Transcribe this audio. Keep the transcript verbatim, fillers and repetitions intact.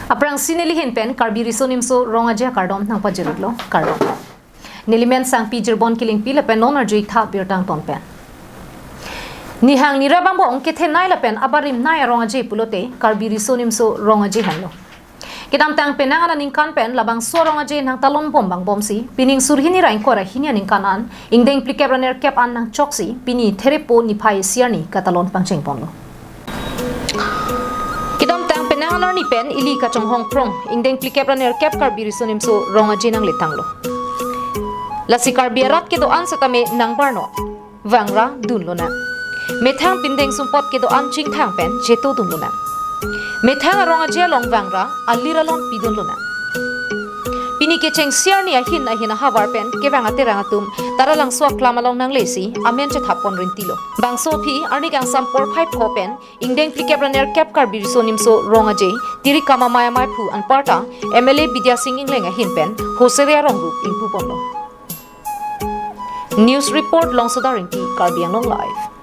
Aphrangsi neli ahin pen Karbi Riso Nimso Rong Aje akardom nangpajirlo, kardom. Neli men Sangpi Jirbon Killingpi lapen non arju-ik tha birta angton pen. Nihang nirap angbong kethenei lapen abarimnei arong aje pulote Karbi Riso Nimso Rong Aje henlo. Kedamtang penang aningkan pen labangso arong aje nangtalon bom bang bomsi, pining suri hini ra ingkoi ra hini aningkan an, ingdeng phlikep ra nerkep an nangchoksi, pini Therepo niphai isi arni katalon pangcheng ponlo. Kedamtang penang anarni pen ili kachonghong prong, ingdeng phlikep ra nerkep Karbi Riso Nimso Rong Aje nangletanglo. Lasi Karbi arat kedo-an setame nangbarno vangra dunlonang. Methang pindeng sumpot kedo-an chingthang pen cheto dunlonang. Methang arong aje along vangra alir alon pidunlonang. Pini kecheng isi arni ahin ahin ahavar pen kevang aterang atum Taralangso aklam along nanglesi amen chethap pon rintilo. Bangso aphi arni kangsam porphai pho pen ingdeng phlikep ra nerkep Karbi Riso Nimso Rong Aje tiri kam amei amei phu anparta M L A Bidya Sing Engleng ahin pen hosere arong rup ingpu ponlo. News report Longsodar Ingti, Karbi Anglong Live.